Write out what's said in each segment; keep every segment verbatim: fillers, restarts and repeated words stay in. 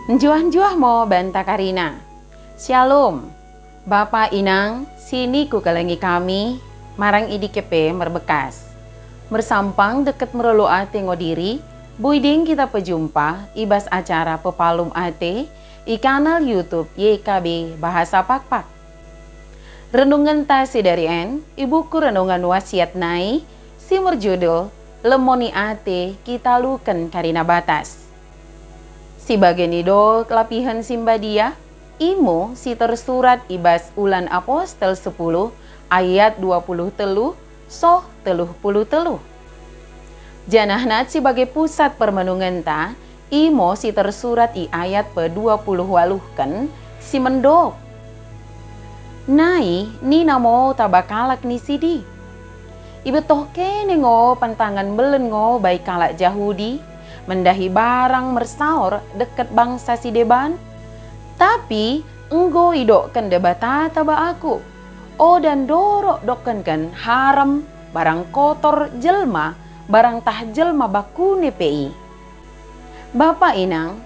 Njuah-njuah mo banta karina. Shalom. Bapa inang, sini kukelengi kami, marang idike pe merbekas. Mersampang deket merlolo ate ngo diri, bui ding kita pejumpa i bas acara Pepalum Ate i kanal YouTube Y K B Bahasa Pakpak. Renungenta si dari en i buku Renungan Wasiat nai si merjudul Lemoni Ate Kitaluken Karina Batas. Si bage nido kelapihen si mbadia, imo si tersurat i bas Ulan Apostel sepuluh ayat dua puluh telu soh telu puluh telu. Janahna si bage pusat permenungenta, imo si tersurat i ayat pedua puluh waluhken si mendok. Nai nina mo taba kalak ni sidi. Ibetoh kene ngo pantangan melen ngo bai kalak Jahudi mendahi barang mersaor deket bangsa si deban. Tapi enggo idokken Debata taba aku, oda ndorok dokkenken haram barang kotor jelma, barang tah jelma bakune pe i. Bapa inang,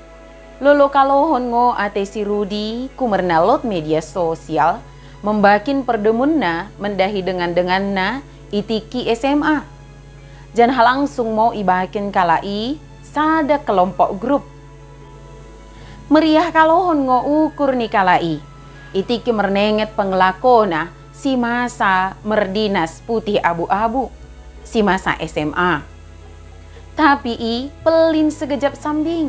lolo kalohon ngo ate si Rudi kumerna lot media sosial membakin perdemunna mendahi dengan-denganna i tiki S M A. Janah langsung mo ibakin kalak i sada kelompok grup. Meriah kalohon ngo ukur ni kalak i. I tiki mernenget pengelakona si masa merdinas putih abu-abu, si masa S M A. Tapi i pelin segejap sambing.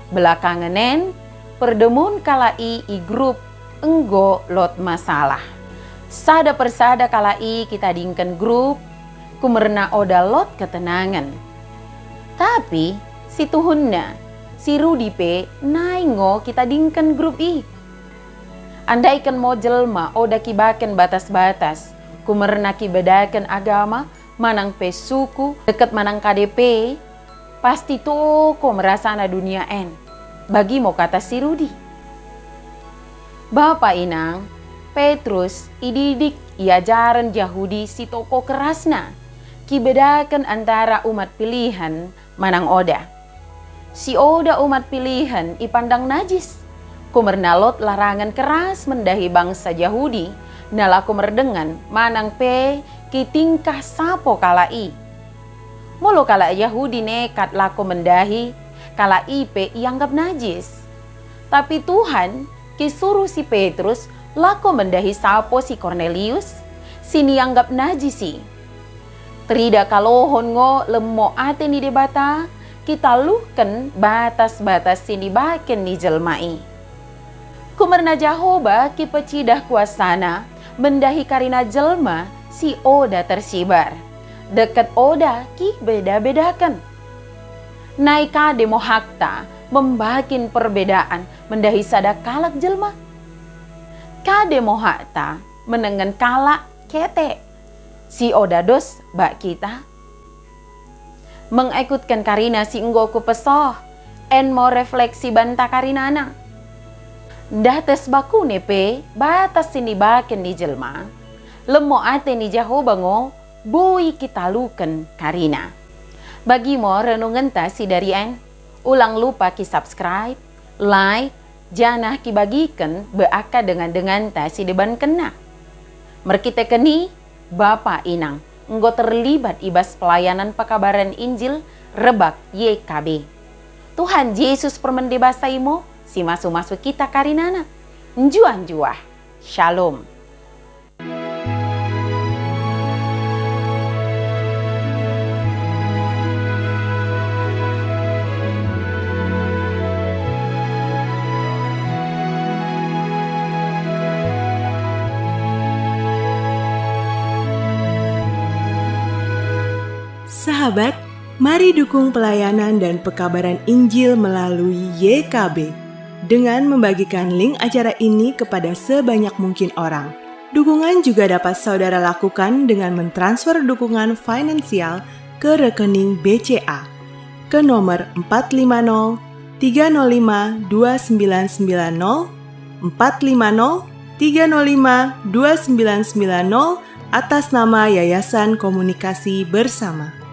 Belakangen en, perdemun kalak i i grup enggo lot masalah. Sada persada kalak i kitadingken grup, kumerna oda lot ketenangen. Tapi, si tuhunna, si Rudi pe nai ngo kitadingken grup i. Andaiken mo jelma oda kibaken batas-batas, kumerna kibedaken agama, manang pe suku, deket manang kade pe, pasti toko merasana dunia en. Bagi mo kata si Rudi. Bapa inang, Petrus ididik i ajaren Jahudi si toko kerasna, kibedaken antara umat pilihen manang oda. Si oda umat pilihen ipandang najis. Kumerna lot larangen keras mendahi bangsa Jahudi, nalako merdengan manang pe kitingkah sapo kalak i. Molo kalak Jahudi nekat lako mendahi, kalak i pe ianggap najis. Tapi Tuhan, kisuruh si Petrus lako mendahi sapo si Kornelius, si nianggap najis i. Terida kalohon ngo lemo ate ni Dibata, kitaluhken batas-batas si nibaken ni jelma i. Kumerna Jahoba kipecidah kuasaNa mendahi karina jelma si oda tersibar, deket oda kibeda-bedaken. Nai kade mo hakta membakin perbedaan mendahi sada kalak jelma? Kade mo hakta menengen kalak kete si oda dos bak kita? Mengekutken karina si enggo kupesoh, en mo refleksi banta karinana. Ndates bakune pe batas si nibaken ni jelma, lemo ate ni Jahoba ngo boi kitaluken karina. Bagi mo renungenta si dari en, ulang lupa ki-subscribe, like, janah kibagiken bak dengan-denganta si debankenna. Merkiteken i, bapa inang enggo terlibat i bas pelayanan pekabaren Injil rebak Y K B. Tuhan Jesus permende basa imo si masu-masu kita karinana. Njuah-njuah. Shalom. Sahabat, mari dukung pelayanan dan pekabaran Injil melalui Y K B dengan membagikan link acara ini kepada sebanyak mungkin orang. Dukungan juga dapat saudara lakukan dengan mentransfer dukungan finansial ke rekening B C A ke nomor empat lima nol tiga nol lima dua sembilan sembilan nol, empat lima nol tiga nol lima dua sembilan sembilan nol, atas nama Yayasan Komunikasi Bersama.